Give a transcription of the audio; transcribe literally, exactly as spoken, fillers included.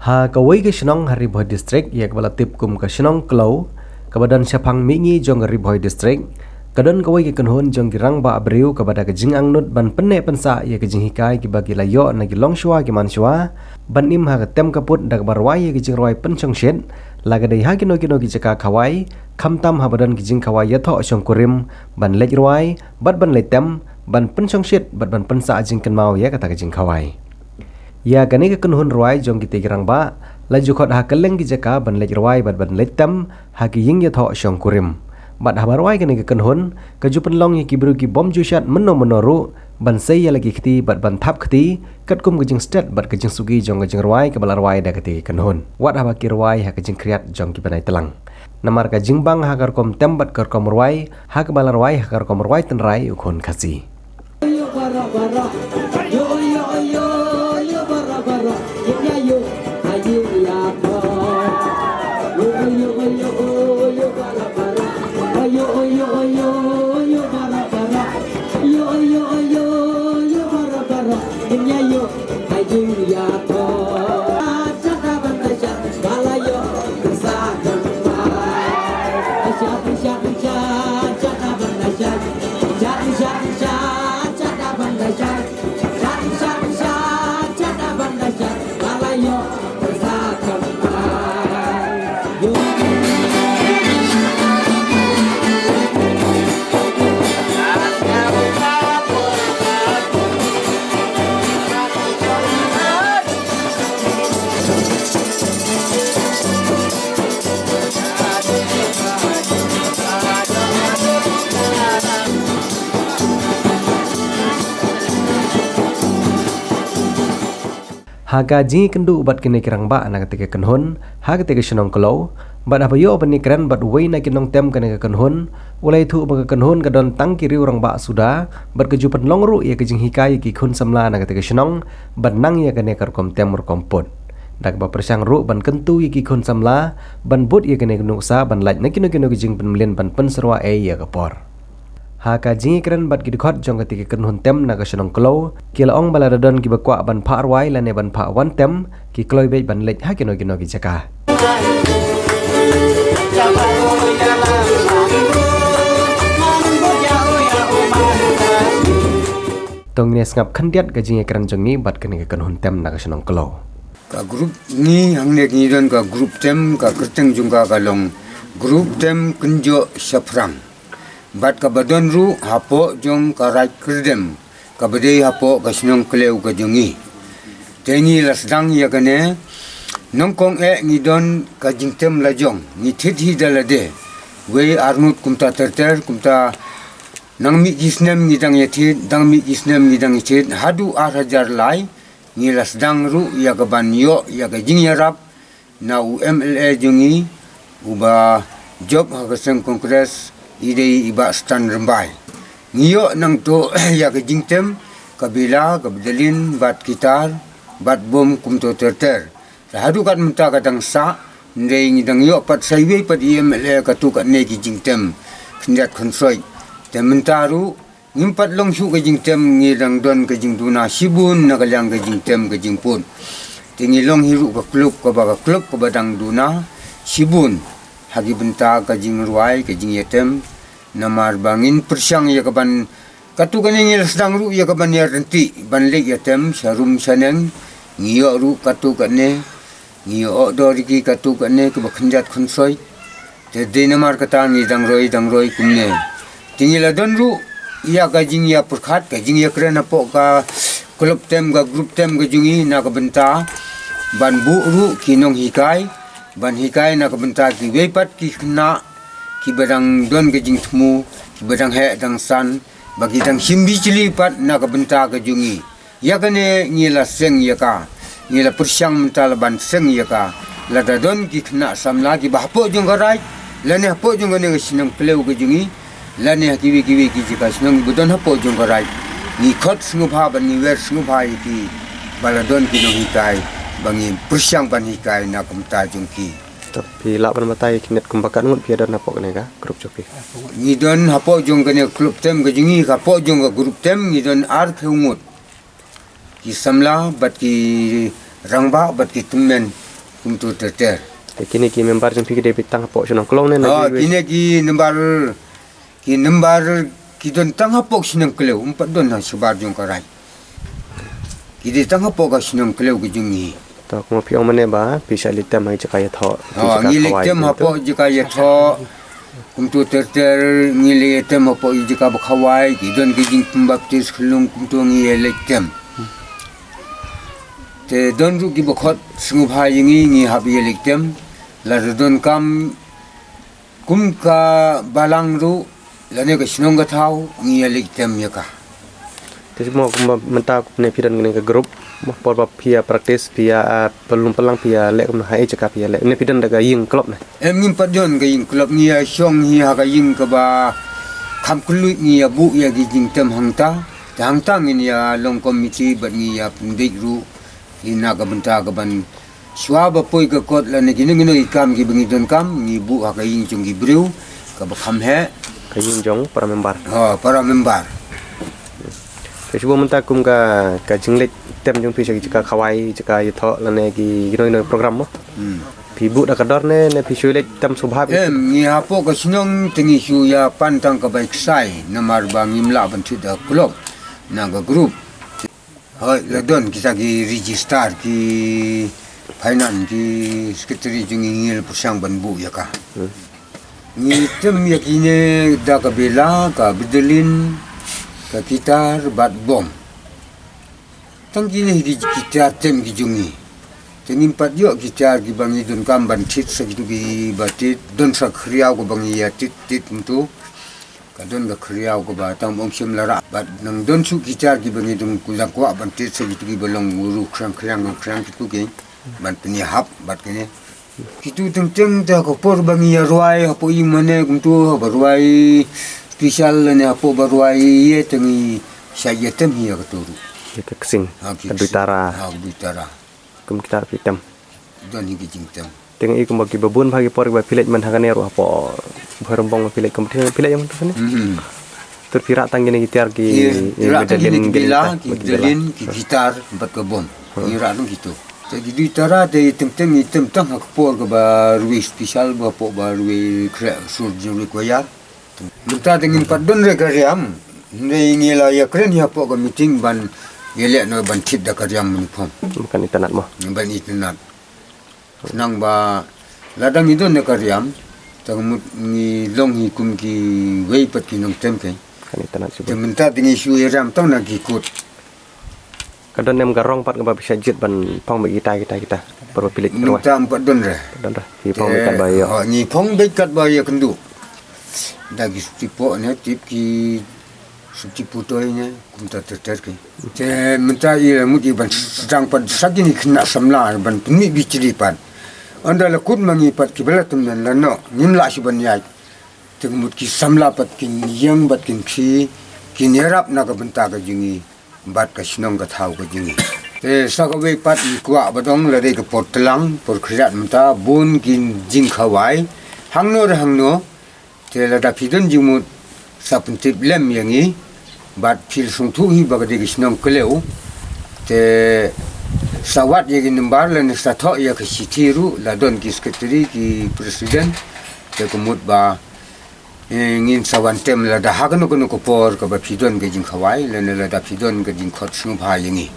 Ha kawei ka shnong ha Ri Bhoi District, ïa kaba la tip kum ka shnong Kloi, kaba don shaphang mihngi jong ka Ri Bhoi District, ka don kawei ka kynhun jong ki rangbah briew kaba da ka jingangnud ban pynneh pynsah ïa ka jinghikai kiba ki la ïoh na ki longshuwa ki manshuwa, ban im ha ka tem ka put da kaba rwai ïa ka jingrwai pynshongshit, la ka dei ha kino kino ki jaka khawai, khamtam haba don ki jingkhawai ïathoh shongkurim, ban leit rwai, bad ban leit tem, ban pynshongshit, bad ban pynsah jingkynmaw ïa kata ka jingkhawai. Ïa kane ka kynhun rwai jong kita ki rangbah, la ju khot ha kylleng ki jaka ban leit rwai bad ban leit tem, ha ki ïing ïathoh shongkurim. Bad haba rwai kane ka kynhun, ka ju pynlong ïa ki briew ki bym ju shad mynno mynno ruh, ban sei ïa la ki kti bad ban thap kti, katkum ka jingstet bad ka jingsuki jong ka jingrwai kaba la rwai da kita ki kynhun. Wat haba ki rwai ha ka jingkhriat jong ki bnai tlang. Namar ka jingbang ha ka rukom tem bad ka rukom rwai, ha kaba la rwai ha ka rukom rwai tynrai u khun Khasi. Ha ka jingïakynduh bad kine ki rangbah na kata ka kynhun, ha kata ka shnong Kloi, bad haba ïoh ban ïakren bad uwei na ki nongtem kane ka kynhun, u la ïathuh ba ka kynhun ka don tang ki riew rangbah suda, bad ka ju pynlong ruh ïa ka jinghikai ïa ki khun samla na kata ka shnong, ban nang ïa kane ka rukom tem rukom put. Da kaba pyrshang ruh ban kyntu ïa ki khun samla, ban bud ïa kane ka nuksa, ban lait na kino kino ki jingpynmlien ban pynsyrwa ei ïa ka por. Ha ka jingïakren bad ki dkhot jong kata ka kynhun tem na ka shnong Kloi, ki la ong ba lada don kiba kwah ban phah rwai lane ban phah wan tem, ki kloi beit ban leit ha kino kino ki jaka. To ngin ïa sngap khyndiat ka jingïakren jong ngi bad kane ka kynhun tem na ka shnong Kloi. Ka group ngi hangne ngi don ka group tem, ka kyrteng jong ka ka long group tem Kynjoh Shaphrang. Bad kaba don ruh hapoh jong ka Raid Kyrdem, kaba dei hapoh ka shnong Kloi ka jong ngi. Te ngi la sdang ïa kane, nyngkong eh ngi don ka jingtem lajong, ngi thied hi da lade. Wei arngut kumta ter ter, kumta nang mih ki snem ngi dang ïa thied, dang mih ki snem ngi dang ïa thied, haduh ar hajar lai, ngi la sdang ruh ïa kaban ïoh ïa ka jingïarap na u M L A jong ngi, uba jop ha ka seng Congress, i dei i Bah Stan Rymbai. Ngi ïoh nangto ïa ka jingtem, ka bila, ka bedalin, bad kitar, bad bom kumto ter ter. Te haduh kat mynta ka dang sah, hynrei ngi dang ïoh pat sa iwei pat i M L A katto katne ki jingtem khyndiat khynsoit. Te mynta ruh, ngim pat long shuh ka jingtem, ngi dang don ka jingduna shibun na ka liang ka jingtem ka jingput. Te ngi long hi ruh ka klub kaba, ka klub kaba dang duna shibun ha ki bynta ka jingrwai, ka jingïatem. Namar ba ngin pyrshang ïa kaban, katto katne ngi la sdang ruh ïa kaban ïa ryntih ban leit ïatem sha rum sha neng, ngi ïoh ruh katto katne, ngi ïoh dor ïa ki katto katne kaba khyndiat khynsoit. Te dei namar kata ngi dang roi, dang roi kumne. Te ngi la don ruh ïa ka jingïapyrkhat, ka jingïakren hapoh ka klub tem, ka group tem ka jong ngi na ka bynta ban buh ruh ki nonghikai, ban hikai na ka bynta kiwei pat ki khynnah kiba dang don ka jingthmu, kiba dang heh dang san, ba ki dang shim bichli pat na ka bynta ka jong ngi. Ïa kane ngi la seng ïa ka, ngi la pyrshang mynta la ban seng ïa ka. Lada don ki khynnah samla kiba hapoh jong ka raid, lane hapoh jong kane ka shnong Kloi ka jong ngi, lane ha kiwei kiwei ki jaka shnong kiba don hapoh jong ka raid, ngi khot sngewbha bad ngi wer sngewbha ïa ki, ba la don ki nonghikai ba ngi pyrshang ban hikai na ka bynta jong ki. To, phi lah ban batai khyndiat kumba katno ngut phi don hapoh kane ka group jong phi? Ngi don hapoh jong kane ka klub tem ka jong ngi, hapoh jong ka group tem ngi don arphew ngut. Ki samla bad ki rangbah bad ki tymmen Kumto ter ter. Te kine ki member jong phi ki dei tang hapoh shnong Klong ne na ha, ki kine ki member, ki member ki don tang hapoh shnong Klew, um pat don ha shabar jong ka raij. Ki dei tang hapoh ka shnong Klew ka jong ngi. To kumba phi ong mynne ba phi shah leit tem ha jaka ïathoh, ha, jaka ngi leit khawai tem kumto. Hapoh jaka ïathoh. Kumto ter ter ngi leit tem hapoh jaka ba khawai, ki don ki jingpynbaptis khyllung kumto ngi leit tem. Te don ruh kiba khot sngewbha ïa ngi, ngi hap ïa leit tem. Lada donkam kum ka balang ruh lane ka shnong ka thaw ngi ïa leit tem ïa ka. Te mo kumba mynta ne phi don kane ka group, mo por ba phi ïa practice, phi ïa, ah, pynlong pynlang, phi ïa leh kumno, ha ei jaka phi ïa leh? Ne phi don da ka ïing club ne? Em, ngim pat don ka ïing club, ngi ïa shong hi ha ka ïing kaba kham kylluid, ngi ïa buh ïa ki jingtem hangta. Te hangta ngin ïa long committee bad ngi ïa pynbeit ruh hi na ka bynta ka ban shuwa ba poi ka kot lane kino kino ki kam kiba ngi donkam, ngi buh ha ka ïing jong ki briew kaba kham heh. Ka ïing jong para member. Ha, para member. Te shu ba mynta kum ka, ka jingleit tem jong phi sha ki jaka khawai, jaka ïathoh lane ki kino kino program mo. Hmm. Phi buh da ka dor ne, ne phi shu leit tem sngewbha phi? Em, ngi hapoh ka shnong te ngi shu ïa pan tang kaba ksai, namar ba ngim lah ban thied da club, na ka group. Hooid, la don kita ki register, ki finance, ki secretary jong ngi, ngi la pyrshang ban buh ïa ka. Hmm. Ngi tem ïa kine da ka bela, ka bidolin, ka kitar bad bom. Tang kine hi ki, ki tiar tem ki jong ngi. Te ngim pat ïoh ki tiar kiba ngi donkam ban thied sa kito kiba thied, don sa khriaw kaba ngi ïa thied thied kumto. Ka don ka khriaw kaba tang ong shim la rah. Bad nang don shuh ki tiar kiba ngi dang kwah ban thied sa kito kiba long uru khriang khriang khriang kito ki ban pynïahap bad kine. Kito teng teng te ha ka por ba ngi ïa rwai hapoh ïing mane kumto, haba rwai special lane hapoh ba rwai ïa te ngi shah ïa tem hi ïa kato ruh. Ïa ka ksing, ha, ka duitara. Ha, ka duitara. Kum kita phi tem. Don hi ki jingtem. Te nga i kumba kiba bun bha ki por kiba phi leit man ha kane ruh hapoh Bhoirymbong phi leit competition, phi leit ïa man tu kane. Hmm. Tur phi rah tang kine ki tiar ki, ki, i rah tang kine ki bela, ki bidolin, ki kitar bad ka bom. Hmm. Ngi rah tang kito. Te ki duitara te i tem tem i tem tang ha ka por kaba rwai special ba hapoh ba rwai khreh sur jong rwai choir. Mynta te ngim pat don re ka riam. Hynrei ngi la ïakren hi hapoh ka meeting ban ïaleh noh ban thied da ka riam uniform. Kan itynnad mo. Ban itynnad. Khnang ba lada ngi don da ka riam, te ka mut ngi long hi kum kiwei pat ki nongtem kein. Kan itynnad shibun. Te mynta te ngi shu ïa riam tang na ki kut. Ka don em ka rong pat kaba phi shah jied ban phong beit kita, kita, kita. Por ba phi leit rwai. Mynta em pat don re. Pat don re. Phi phong beit katba ïoh. Te, ha, ngi phong beit katba ïakynduh. Da ki sopti poh ne, tip ki sopti putoi ne, kumta ter ter ki. Te mynta i la mut i ban sdang pat sa kine ki khynnah samla ban pynmih bichri pat. Ynda la kut ma ngi pat kiba la tymmen la noh, ngim lah shuh ban ïaid. Te ka mut ki samla pat kin ïeng bad kin khie, kin ïarap na ka bynta ka jong ngi. Bad ka shnong ka thaw ka jong ngi. Te sa kawei pat ngi kwah ba dang lada ka por tlang, por khriat mynta, bun ki jingkhawai. Hangno re hangno, te lada phi don jingmut, sa pyntip lem ïa ngi, bad phi la sngewthuh hi ba ka dei ka shnong Klew. Te sa wad ïa ki number lane sa thoh ïa ka shithi ruh, la don ki secretary, ki president, te ka mut ba Eh, ngin sa wan tem lada ha kano kano ka por kaba phi don ka jingkhawai, lane lada phi don ka jingkhot sngewbha ïa ngi.